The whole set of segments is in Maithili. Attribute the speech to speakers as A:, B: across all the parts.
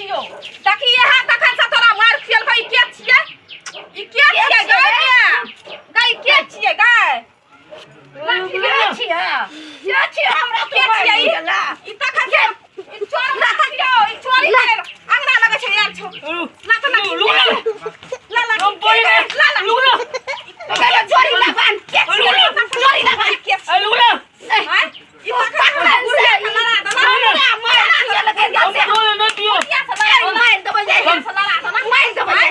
A: छियौ। देखी इएह तखन से तोरा मारि खियलकै। ई के छियै? ई के छियै गै माय? गै, के छियै गै?
B: के छियै? के छियै? हमरा
A: के छियै ई? ई तखन से ई चोर छियौ, ई चोरी करे अंगना लगै छै आयल छौ। ला त ला ला ला ला ला।
B: चोरी लबान के छियै? चोरी लबान के छियै?
A: आँय? ई तखन से बुढ़िया के लड़ा देलक। बुढ़िया से लड़ा देलक।
B: मारि देबै जाय,
A: बुढ़िया से लड़ा देलक।
B: मारि देबै जाय, मारि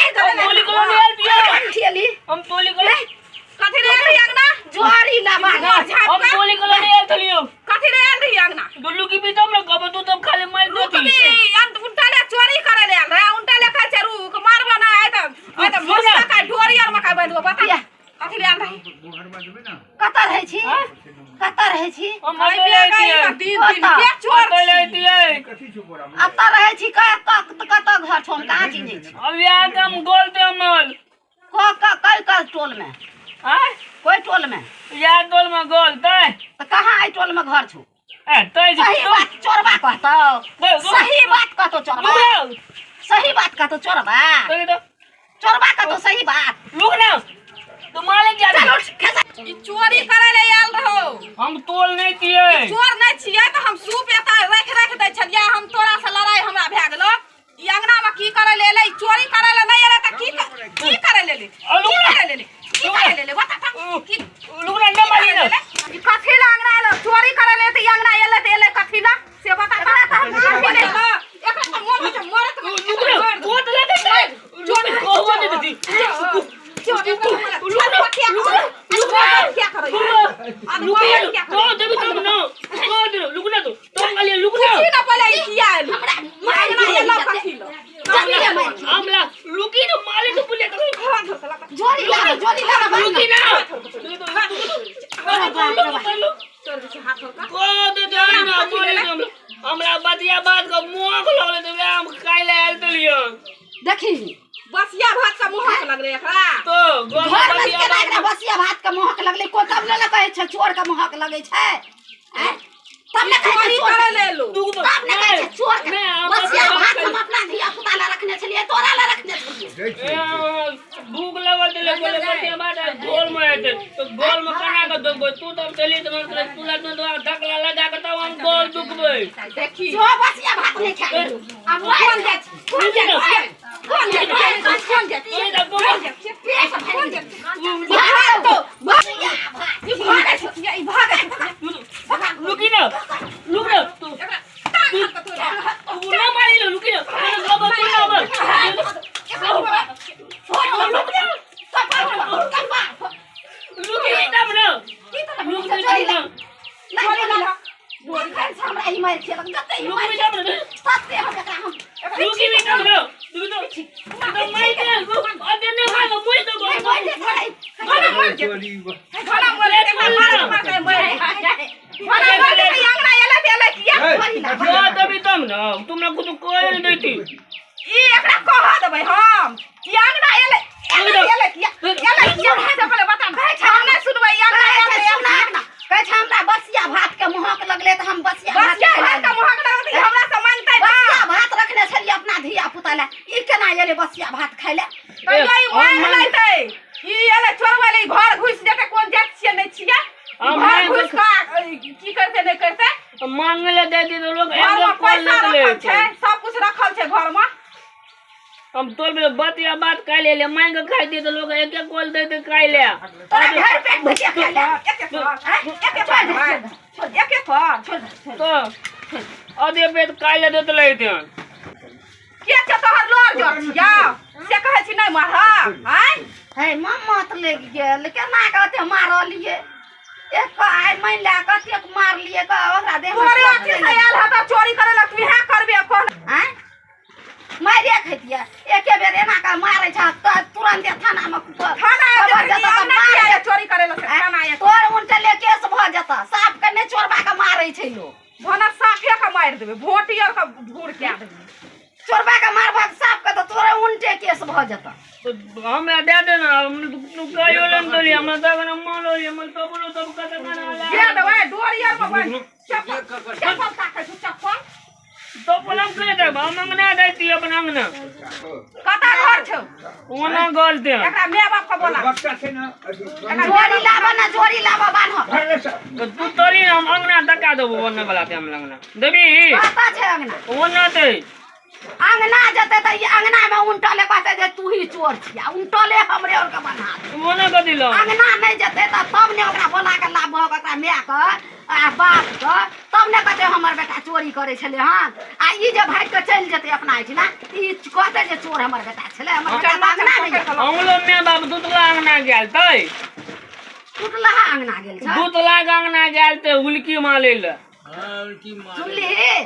B: देबै।
C: हम टोली को
A: कथी रे आयल रही अंगना?
B: जोरी लबान।
A: घर झाँप
C: हम
A: कऽ?
C: टोली को लड़े आयल थलियो।
A: कथी रे आयल रही अंगना?
C: दुल्लू की भी तब ना कब तू तब खाली मार
A: रुकबी
C: देती।
A: अंत उल्टा ले चोरी करे ले आयल रहे, उल्टा ले कहै छै रुक, मारबो ना आइ त आइ त मुस्का का ढोरी आर मका बांधबो। बता कथी ले आयल रही?
B: कतऽ रहै छी? कतऽ रहै छी?
C: हम
A: आइ
C: अकेले
A: बिया गई
C: आइतियै।
A: त दिन दिन के चोर
C: अकेले
A: छी।
C: आइतियै।
B: एतऽ रहै छी? कतऽ घर छौ? हम कहाँ चिन्है छी?
C: अब यहाँ के हम गोल ते अमल।
B: क क कै क टोल में?
C: आय?
B: कोई टोल में?
C: यहाँ टोल में गोल ते।
B: तऽ कहाँ एहि टोल में घर छौ?
C: ए ते
B: सही बात चोरबा कहतौ? सही बात कहतौ चोरबा? सही बात कहतौ चोरबा? चोरबा कहतौ सही बात?
C: रुक ना, तू मालिक जा।
B: चल उठ, खेसा।
A: ई चोरी करे ले आयल रहो।
C: हम टोल नहीं दिए।
A: चोर नहीं छियै तऽ हम सूप एतऽ राखि राखि दै छलियै। हम तोरा से लड़ाई हमरा भए गेलो। ई अंगना में की करे ले एलै? ई चोरी करे ले नहीं एलै तऽ की की करे ले एलै? की करे ले एलै? की करे ले एलै? बता तऽ की
C: रुक ना, ना माली ना।
A: ई कथी ला अंगना एलै? चोरी करे ले तऽ ई अंगना एलै तऽ एलै कथी ला से बता तऽ। हम कथी ले एलै? एकरा तऽ मोन होइ छै मरत।
C: रुक ना, गोद ले दे। रुक ना, कहवा नहीं देती।
A: चोर एकरा मरत। क्या करै?
C: रुक ना, कह देबी तब ना, कह दे। रुक ना, तू तब खाली रुक ना।
A: पूछी ना पहिले ई किया एलै?
B: मारि
A: अंगना
B: दियै
A: एलै
B: जते।
A: कथी ला?
B: जल्दी मारि।
C: हमला रुकी तो मालिक तो बोले तो।
B: जोरी लाबो, जोरी लाबो।
C: रुकी ना। कह दे जाए ना मालिक। हमरा बतिया बात के मुँह लगले तो हम काल्हि आयल तलियो।
B: देखी।
A: बसिया भात का मुँह लगलै एकरा।
C: तो
B: घर में
C: बतिया
B: केना एकरा
C: बात
B: बसिया भात के महक लगलै? को तब ने कहै छै चोर के महक लगै छै? आँय? तब ने कहै छै
A: चोरी
B: चोर
A: करे
B: के।
A: ले एलो।
B: तब ने कहै छै चोर के। बसिया भात हम अपना धिया पुता लए रखने छलियै, तोरा लए रखने छलियै।
C: भूख लगल छलै, बोले बतिया बात गोल में हेतै तो गोल में केना के दुखबै? तू तब चली तऽ तू लग धकला लगा के तब हम गोल दुखबै।
A: देखी।
B: जो बसिया भात नहि खाइ आब
A: कोन जाइ छी? कोन जाइ छियै? कोन जाइ छियै? कोन जाइ छियै? कोन जाइ छियै? कोन जाइ छियै?
B: भात तो बसिया भात।
A: ई भागै छियै, ई भागै छियै।
C: रुकी ना, रुक ना तू।
A: एकरा टांग हाथ के तोड़ि देबै।
C: तू ना मारी लो। रुकी ना, गोबर तू ना मार। रुकी तब ना, रुक ना, ना।
B: हमरा ई मारि खेलक जते ई
C: रुकी
B: मारि
C: तब ना।
B: तते हम एकरा हम
C: रुकी भी तब ना। तू तो तो मार दे, अरे नहीं मार, मुई तो
B: नहि मारि देतै।
A: घोड़ा मरि जेतै। घोड़ा मरि जेतै, एकरा मारि मारि के मरि जेतै। घोड़ा मरि जेतै, ई अंगना एलै तऽ एलै किया?
C: जो तभी तब ना तुम ना कुछ कोई नहीं देती।
A: ई एकरा कह देबै हम। ई अंगना एलै, एलै एलै किया? एलै किया? से पहिले बता ने। हम नहि सुनबै। ई अंगना
B: कहै
A: एलै
B: छै
A: किया?
B: सुना ने, कहै छै हमरा बसिया भात के महक लगलै तऽ हम बसिया भात
A: बसिया
B: खाय
A: भात के
B: लागलियै।
A: महक लगतै, ई हमरा से मांगतै ना।
B: बसिया भात रखने छलियै अपना धिया पुता लए, ई केना एलै बसिया भात खाय लए?
A: तैयो ई मांगि लेतै। ई एलै चोरबै ले, ई घर घुसि जेतै। कोन जाति छियै नहि छियै? ई
C: हम
A: घर
C: मांगि
A: घुसि कऽ की करतै नहि करतै?
C: मांगे ले देती तो लोग
A: घर में
C: एक कॉल
A: पैसा
C: नहीं
A: रखल छै, सब कुछ रखल छै घर में।
C: हम तोर में बतिया बात खाइ ले, मांग के खाइ दिए तो लोग एक एक कॉल देते खाइ ले।
B: तोरा घर पेट भुजिया खाय लए?
A: एक एक कर, एक एक कर, एक एक कर।
C: तो आधे पेट खाइ ले देते लेते।
A: के छै तोहर लोर जर छियौ से कहै छी नहि मारह? आँय
B: हे मम्मत लागि गेल। केना कते मारलियै एक आइ मानि लए, कतेक मारलियै ओकरा देह में।
A: तोरे अथी से आयल हेतौ चोरी करे ला, तू इएह करबे कोन?
B: आँय, मारिए खैतियै। एके बेर एना कऽ मारै छ तऽ तुरन्ते थानामे
A: थाना
B: खबर
A: आयल
B: जेतौ तऽ
A: अंगना
B: मार
A: किया आयल चोरी करे ला से? थाना आयल।
B: तोर उनटले केस भऽ जेतऽ। साफके नहि, चोरबा के मारै छै लोक।
A: भनक साफे के मारि देबै, भोटी आर के भूर कए देबै।
B: चोरबा के मारबक साफके तऽ तोरे उनटे केस भऽ जेतऽ।
C: तो हमरा दे देना, हम तू कहियो लेन तो लिया, हमरा तब ना मानो हम तो बोलो तब कत खाना ला
A: दे देबै डोरी आर में बान्हि। चप्पल, चप्पल ताकै छौ? चप्पल
C: तो पलंग के देब हम अंगना दै छी अपन अंगना।
A: कता घर छौ?
C: ओना गल दे।
A: एकरा my बाप के बोला।
D: बच्चा छै ने।
B: जोड़ी लाबऽ ने, जोड़ी लाबऽ बान्ह।
C: तो तू तोली हम अंगना धक्का देबो ओने वाला ते हम अंगना देबी।
B: कतऽ छै अंगना?
C: ओना दे।
B: अंगना जेतै तऽ ई अंगना मे उनटले कहतै जे तू ही चोर छिया, उनटले हमरे और के बन्हा दे।
C: ओना कथी ल
B: अंगना नहि जेतै तऽ तब ने ओकरा बोला के लाबह ओकरा my के आ बाप के, तब ने कहतै हमर बेटा चोरी करै छलै हन। आ ई जे भागि के चलि जेतै अपना एहिठिना, ई कहतै जे चोर हमर बेटा छलै, हमर बेटा तऽ अंगना नहि जेतै।
C: हमरो my बाप दुतला अंगना गेल तै।
B: टुटलहा अंगना गेल छै।
C: दुतला के अंगना गेल तै हुलकी मारै लए।
B: सुनलिही?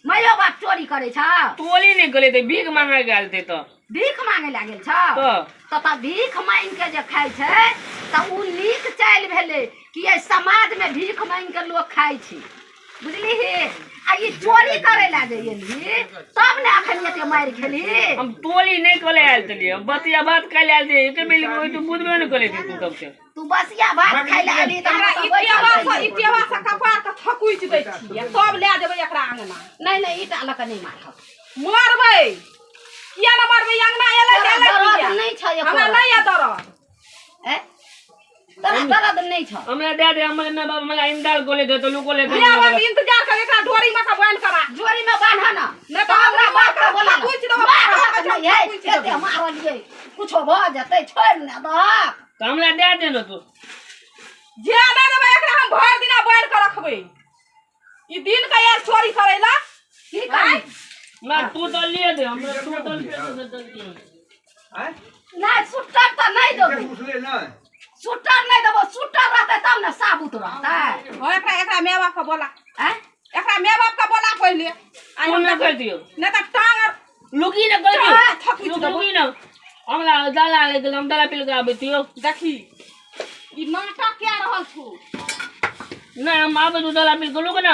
B: माइयो बाप चोरी करै छ।
C: टोली नहि गेलै तऽ भीख मांगे गेल तै। तऽ
B: भीख मांगे लए गेल छ?
C: तऽ
B: भीख मांगि के जे खाइ छै तऽ उ नीक चालि भेलै कि एहि समाजमे भीख मांगि के लोक खाइ छै, बुझलिही? आ ई चोरी करै लए जे एलही तब ने अखन एते मारि खेलही।
C: हम टोली नहि कले आयल छलियै, हम बतिया बात खाइ लए आयल छलियै। एके बेर ओहि तऽ बुझबे नहि करै तू तब से।
B: तू बसिया भात खाइ लए एलही तऽ
A: हमरा
B: हम
A: ई
B: सब बैठल
A: टेवा से
B: रहियै।
A: ई टेवा से कपार के थकुचि दै छियै, तब लए जेबै एकरा अंगना।
B: नहि नहि, ईटा लऽ कऽ नहि मारब।
A: मारबै किया ने मारबै? अंगना एलै तऽ
B: तोरा
A: एलै
B: दरद
A: किया?
B: नहि छै एको
A: हमरा
B: रत्ती।
A: नहि यऽ दरद।
B: ए? तोरा दरद नहि छौ?
C: हमरा दए दे, हमर my बाप हमरा इमदाल गोले दे तऽ लुको ले दे।
A: My बाप इंतजार कर, एकरा डोरी में के बान्हि करा।
B: जोड़ी में बान्ह न।
A: नहि तऽ हमरा
B: बाप के बोला।
A: थकुचि देबौ,
B: मारहक नहि है,
A: थकुचि देबौ।
B: एते मारलियै कुछो भऽ जेतै, छोड़ि ने दहक।
C: तऽ हमरा दए दे ने तू।
A: जे नहि देबै एकरा हम भरि दिना बान्हि कऽ रखबै। ई दिन के यार चोरी करै ला।
B: की करी?
C: ना तू तऽ लिए दे हमरा, तू तऽ लिए दे।
B: नहि सुट्टर तऽ नहि देबो।
D: उसले नहि
B: सुट्टर नहि देबो। सुट्टर रहतै तब ने साबुत रहतै।
A: हो एकरा एकरा my बाप के बोला।
B: आँय?
A: एकरा my बाप के बोला पहिले। आइ
C: तू
A: हम
C: नहि कहि दियौ।
A: नहि तऽ टांग आर
C: लुकी ने कहि दियौ।
A: टांग थकुचि देबो।
C: लुकी ने हमरा दाला ले गेल, हम दाला पी कऽ आबै छियौ।
A: देखी ई नाटक कए रहल छौ।
C: नहि हम आबै छी दाला पी कऽ, लुक ने।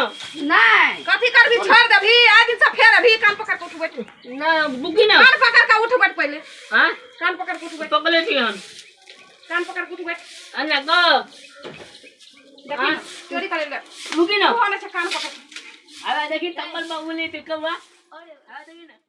B: नहि
A: कथी करबी? छोड़ देबही आइ दिन से फेर अभी कान पकड़ के उठ बैठ।
C: नहि लुकी ने।
A: कान पकड़ के उठ बैठ पहिले।
C: हाँ?
A: कान पकड़ के उठ बैठ।
C: पकड़ले छी हम।
A: कान पकड़ के उठ बैठ।
C: अन्ना कह।
A: देखी
C: हाँ?
A: चोरी करे ले।
C: लुकी ने।
A: तू आने छै कान पकड़।
C: अरे देखी टम्बल में उले ते कौआ। अरे देखी ने।